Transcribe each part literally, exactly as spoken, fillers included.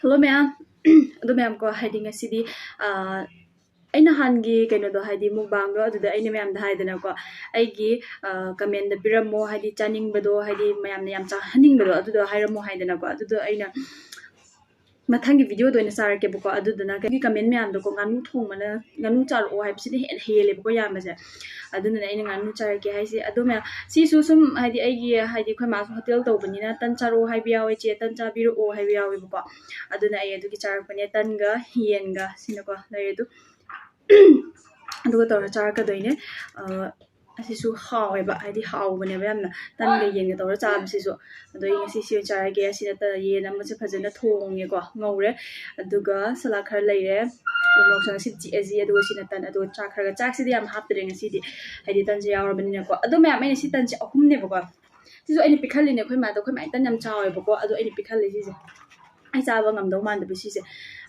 Hello ꯃꯌꯥꯝ꯫ ꯑꯗꯣ ꯃꯌꯥꯝ ꯀꯣ, ꯍꯥꯏꯗꯤ ꯉꯁꯤꯗꯤ, ꯑꯥ, ꯑꯩ ꯅꯍꯥꯟꯒꯤ ꯀꯩꯅꯣꯗꯣ, ꯍꯥꯏꯗꯤ mukbangꯗꯣ, ꯑꯗꯨꯗ ꯑꯩꯅ ꯃꯌꯥꯝꯗ ꯍꯥꯏꯗꯅꯀꯣ, ꯑꯩꯒꯤ, ꯑꯥ, commentꯗ ꯄꯤꯔꯝꯃꯣ, ꯍꯥꯏꯗꯤ ꯆꯥꯅꯤꯡꯕꯗꯣ, ꯍꯥꯏꯗꯤ ꯃꯌꯥꯝꯅ ꯌꯥꯝ ꯆꯥꯍꯟꯅꯤꯡꯕꯗꯣ, ꯑꯗꯨꯗꯣ ꯍꯥꯏꯔꯝꯃꯣ ꯍꯥꯏꯗꯅꯀꯣ꯫ ꯑꯗꯨꯗꯣ ꯑꯩꯅ ꯃꯊꯪꯒꯤ videoꯗ ꯑꯣꯏꯅ ꯆꯥꯔꯛꯀꯦꯕꯀꯣ꯫ ꯑꯗꯨꯗꯨꯅ ꯑꯩꯒꯤ comment ꯃꯌꯥꯝꯗꯣꯀꯣ, ꯉꯥꯅꯨ ꯊꯣꯡꯕꯅ, ꯉꯥꯅꯨ ꯆꯥꯔꯛꯑꯣ ꯍꯥꯏꯕꯁꯤꯅ ꯍꯦꯟꯅ ꯍꯦꯜꯂꯦꯕꯀꯣ ꯌꯥꯝꯕꯁꯦ꯫ ꯑꯗꯨꯅꯅꯦ ꯑꯩꯅ ꯉꯥꯅꯨ ꯆꯥꯔꯛꯀꯦ ꯍꯥꯏꯁꯦ꯫ ꯑꯗꯣ ꯃꯌꯥꯝ, ꯁꯤꯁꯨ ꯁꯨꯝ ꯍꯥꯏꯗꯤ ꯑꯩꯒꯤ, ꯍꯥꯏꯗꯤ ꯑꯩꯈꯣꯏ ꯃꯥꯁꯨ ꯍꯣꯇꯦꯜ ꯇꯧꯕꯅꯤꯅ ꯇꯟ ꯆꯥꯔꯛꯑꯣ ꯍꯥꯏꯕ ꯌꯥꯎꯋꯦ, "ꯆꯦ, ꯇꯟ ꯆꯥꯕꯤꯔꯛꯑꯣ" ꯍꯥꯏꯕ ꯌꯥꯎꯋꯦꯕꯀꯣ꯫ ꯑꯗꯨꯅ ꯑꯩ ꯑꯗꯨꯒꯤ ꯆꯥꯔꯛꯄꯅꯦ, ꯇꯟꯒ ꯌꯦꯟꯒ ꯁꯤꯅꯀꯣ ꯂꯩꯔꯦ ꯑꯗꯨ꯫ ꯑꯗꯨꯒ ꯇꯧꯔ ꯆꯥꯔꯛꯀꯗꯣꯏꯅꯦ꯫ ꯑ, ꯑꯁꯤꯁꯨ ꯍꯥꯎꯋꯦꯕ, ꯍꯥꯏꯗꯤ ꯍꯥꯎꯕꯅꯦꯕ ꯌꯥꯝꯅ꯫ ꯇꯟꯒ ꯌꯦꯟꯒ ꯇꯧꯔ ꯆꯥꯕꯁꯤꯁꯨ꯫ ꯑꯗꯣ ꯑꯩ ꯉꯁꯤ ꯁꯤ ꯑꯣꯏꯅ ꯆꯥꯔꯒꯦ꯫ ꯑꯁꯤ ꯅꯠꯇꯅ ꯌꯦꯟ ꯑꯃꯁꯦ ꯐꯖꯅ ꯊꯣꯡꯉꯦꯀꯣ, ꯉꯧꯔꯦ꯫ ꯑꯗꯨꯒ salad ꯈꯔ ꯂꯩꯔꯦ꯫ ꯎ ꯃꯣꯔꯣꯛꯁꯦ ꯉꯁꯤ ꯆꯤꯛꯑꯁꯤ, ꯑꯗꯨꯒ ꯁꯤ ꯅꯠꯇꯅ, ꯑꯗꯨꯒ ꯆꯥꯛ ꯈꯔꯒ, ꯆꯥꯛꯁꯤꯗꯤ ꯌꯥꯝ ꯍꯥꯞꯇ꯭ꯔꯦ ꯉꯁꯤꯗꯤ, ꯍꯥꯏꯗꯤ ꯇꯟꯁꯦ ꯌꯥꯎꯔꯕꯅꯤꯅꯀꯣ꯫ ꯑꯗꯣ ꯃꯌꯥꯝ, ꯑꯩꯅ ꯁꯤ ꯇꯟꯁꯦ ꯑꯍꯨꯝꯅꯦꯕꯀꯣ꯫ ꯁꯤꯁꯨ ꯑꯩꯅ ꯄꯤꯛꯍꯜꯂꯤꯅꯦ ꯑꯩꯈꯣꯏ ꯃꯥꯗꯣ꯫ ꯑꯩꯈꯣꯏ ꯃꯥꯒꯤ ꯇꯟ ꯌꯥꯝ ꯆꯥꯎꯋꯦꯕꯀꯣ, ꯑꯗꯣ ꯑꯩꯅ ꯄꯤꯛꯍꯜꯂꯤ ꯁꯤꯁꯦ꯫ ꯑꯩ ꯆꯥꯕ ꯉꯝꯗꯧ ꯃꯥꯟꯗꯕ ꯁꯤꯁꯦ꯫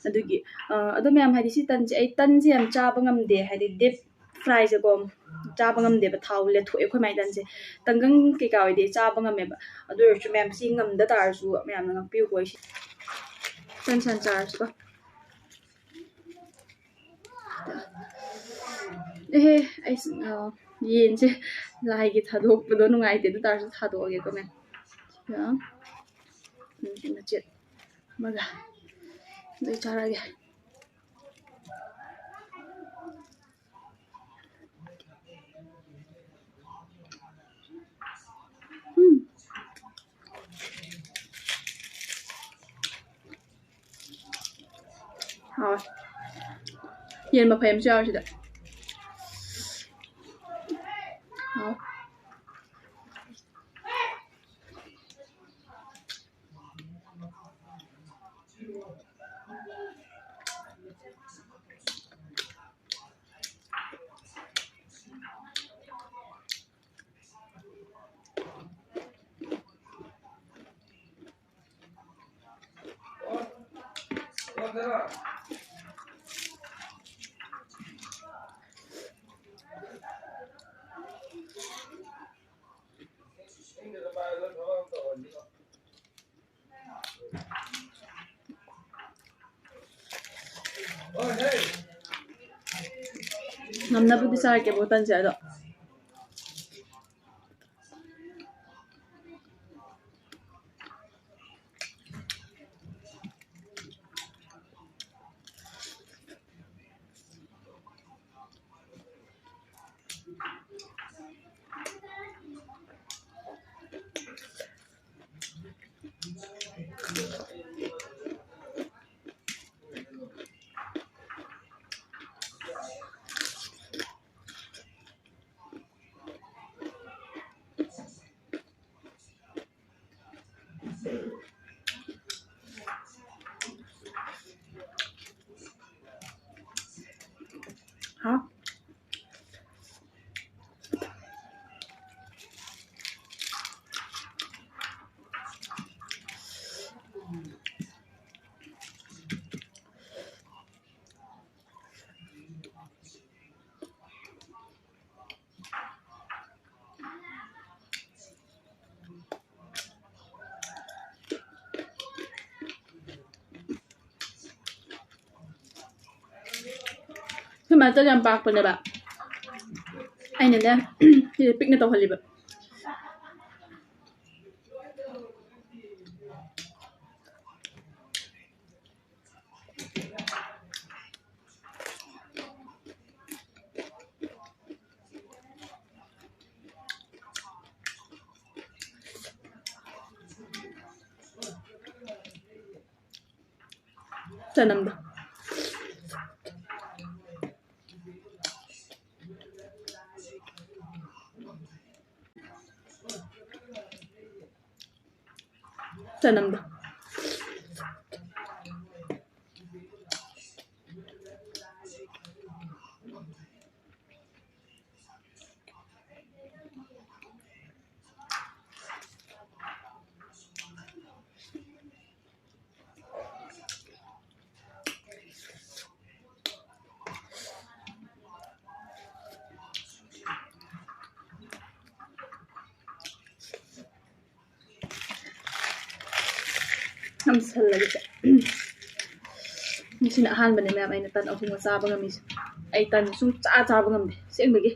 ꯑꯗꯨꯒꯤ, ꯑ, ꯑꯗꯣ ꯃꯌꯥꯝ, ꯍꯥꯏꯗꯤ ꯁꯤ ꯇꯟꯁꯦ, ꯑꯩ ꯇꯟꯁꯦ ꯌꯥꯝ ꯆꯥꯕ ꯉꯝꯗꯦ, ꯍꯥꯏꯗꯤ deep fryꯁꯦꯀꯣ ꯆꯥꯕ ꯉꯝꯗꯦꯕ, ꯊꯥꯎ ꯂꯦꯊꯣꯛꯑꯦ ꯑꯩꯈꯣꯏ ꯃꯥꯏ ꯇꯟꯁꯦ꯫ ꯇꯪꯒꯪ ꯀꯩꯀꯥ ꯑꯣꯏꯗꯤ ꯆꯥꯕ ꯉꯝꯃꯦꯕ꯫ ꯑꯗꯨ ꯑꯣꯏꯔꯁꯨ ꯃꯌꯥꯝ ꯁꯤ ꯉꯝꯗ ꯇꯥꯔꯁꯨ ꯃꯌꯥꯝꯅ ꯉꯥꯛꯄꯤꯌꯨꯀꯣ ꯑꯩꯁꯦ꯫ ꯇꯟ ꯁꯟ ꯆꯥꯔꯁꯤꯀꯣ꯫ ꯑꯦꯍꯦ, ꯑꯩ, ꯑ, ꯌꯦꯟꯁꯦ ꯂꯥꯏꯒꯤ ꯊꯥꯗꯣꯛꯄꯗꯣ ꯅꯨꯡꯉꯥꯏꯇꯦ, ꯑꯗꯨ ꯇꯥꯔꯁꯨ ꯊꯥꯗꯣꯛꯑꯒꯦꯀꯣ ꯃꯌꯥꯝ꯫ ꯁꯤꯒ, ꯎꯝ, ꯃꯆꯦꯠ ꯑꯃꯒ ꯂꯣꯏ ꯆꯥꯔꯒꯦ꯫ ꯎꯝ꯫ ꯍꯥꯎꯋꯦ꯫ ꯌꯦꯟ ꯃꯐꯩ ꯑꯃꯁꯨ ꯌꯥꯎꯔꯦ ꯁꯤꯗ꯫ ꯍꯥꯎꯋꯦ꯫ ꯉꯝꯅꯕꯗꯤ ꯆꯥꯔꯛꯀꯦꯕꯣ ꯇꯟꯁꯦ ꯑꯗꯣ꯫ ꯍꯥ? ꯑꯩꯈꯣꯏ ꯃꯥ ꯇꯟ ꯌꯥꯝ ꯄꯥꯛꯄꯅꯦꯕ꯫ ꯑꯩꯅꯅꯦ, ꯁꯤꯁꯦ ꯄꯤꯛꯅ ꯇꯧꯍꯜꯂꯤꯕ꯫ ꯆꯅꯝꯗꯣ꯫ ꯆꯅꯝꯗꯣ꯫ ꯌꯥꯝ ꯁꯜꯂꯒꯦ ꯁꯦ꯫ ꯉꯁꯤꯅ ꯑꯍꯥꯟꯕꯅꯦ ꯃꯌꯥꯝ ꯑꯩꯅ ꯇꯟ ꯑꯍꯨꯝꯒ ꯆꯥꯕ ꯉꯝꯃꯤꯁꯦ꯫ ꯑꯩ ꯇꯟ ꯁꯨꯝ ꯆꯥ ꯆꯥꯕ ꯉꯝꯗꯦ ꯑꯁꯦꯡꯕꯒꯤ꯫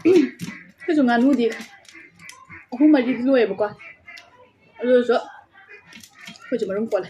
ꯑꯩꯈꯣꯏꯁꯨ ꯉꯥꯅꯨꯗꯤ ꯑꯍꯨꯝ ꯃꯔꯤꯗꯤ ꯂꯣꯏꯌꯦꯕꯀꯣ, ꯑꯗꯨꯁꯨ ꯑꯩꯈꯣꯏꯁꯨ ꯃꯔꯨꯝ ꯀꯣꯜꯂꯦ꯫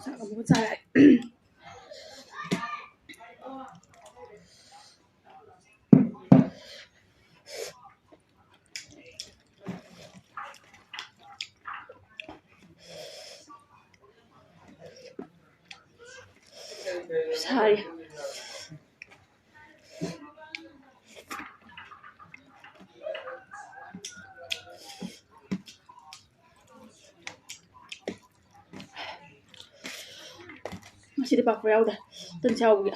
ꯆꯥꯛ ꯑꯃꯨꯛ ꯆꯥꯔꯛꯑꯦ꯫ ꯁꯥꯔꯤ꯫ ꯉꯁꯤꯗꯤ ꯄꯥꯐꯣꯔ ꯌꯥꯎꯗꯦ, ꯇꯟ ꯆꯥꯎꯕꯒꯤ꯫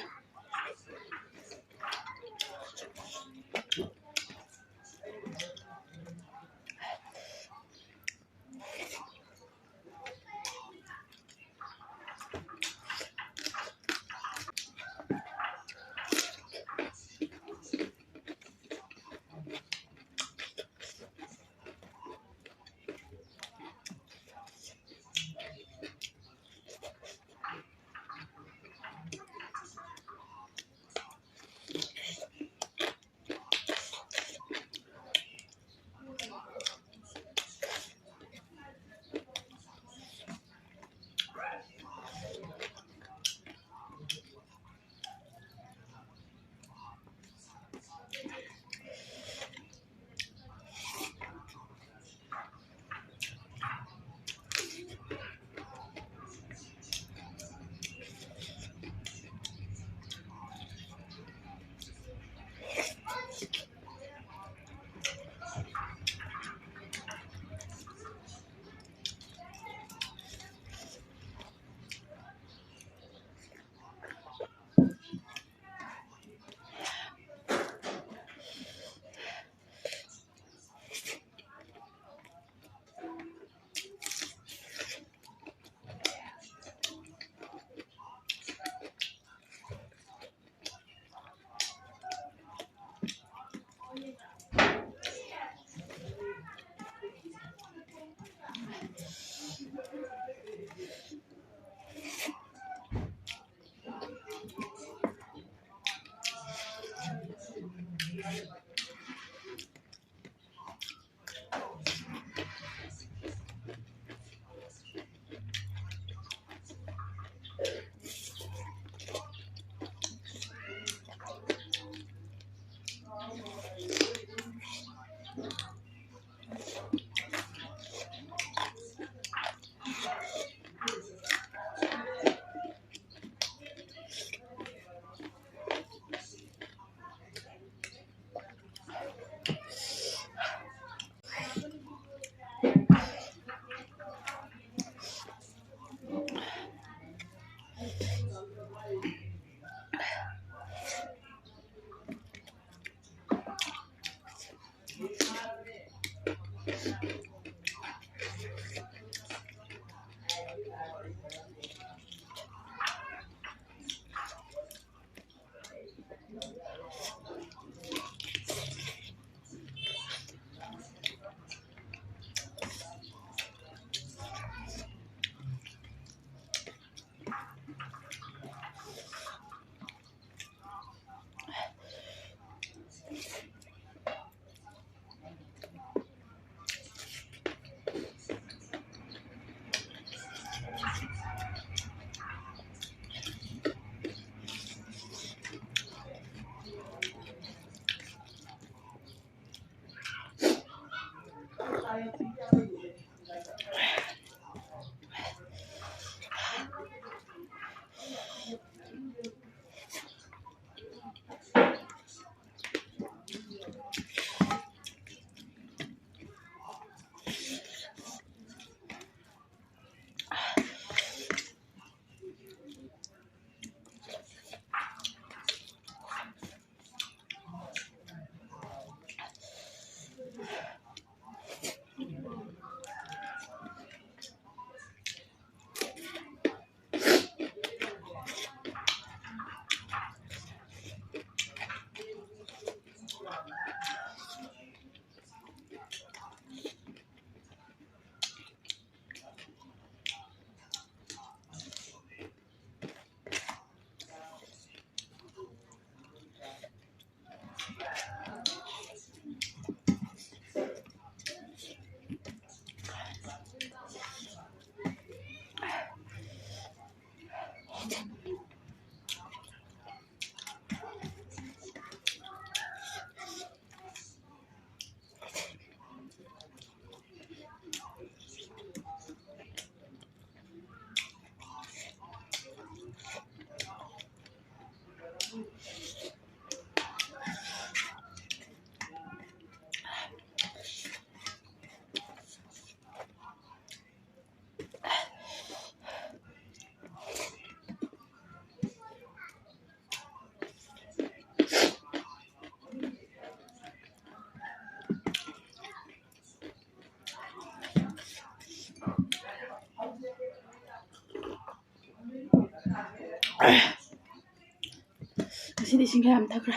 ꯉꯁꯤꯗꯤ ꯏꯁꯤꯡ ꯈꯔ ꯌꯥꯝ ꯊꯛꯈ꯭ꯔꯦ꯫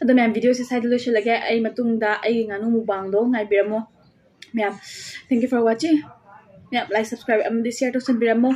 ꯑꯗꯣ ꯃꯌꯥꯝ, videoꯁꯦ ꯁ꯭ꯋꯥꯏꯗ ꯂꯣꯏꯁꯤꯜꯂꯒꯦ꯫ ꯑꯩ ꯃꯇꯨꯡꯗ ꯑꯩꯒꯤ ꯉꯥꯅꯨ mukbangꯗꯣ ꯉꯥꯏꯕꯤꯔꯝꯃꯣ ꯃꯌꯥꯝ꯫ Thank you for watching꯫ ꯃꯌꯥꯝ, like, subscribe ꯑꯃꯗꯤ share ꯇꯧꯁꯟꯕꯤꯔꯝꯃꯣ꯫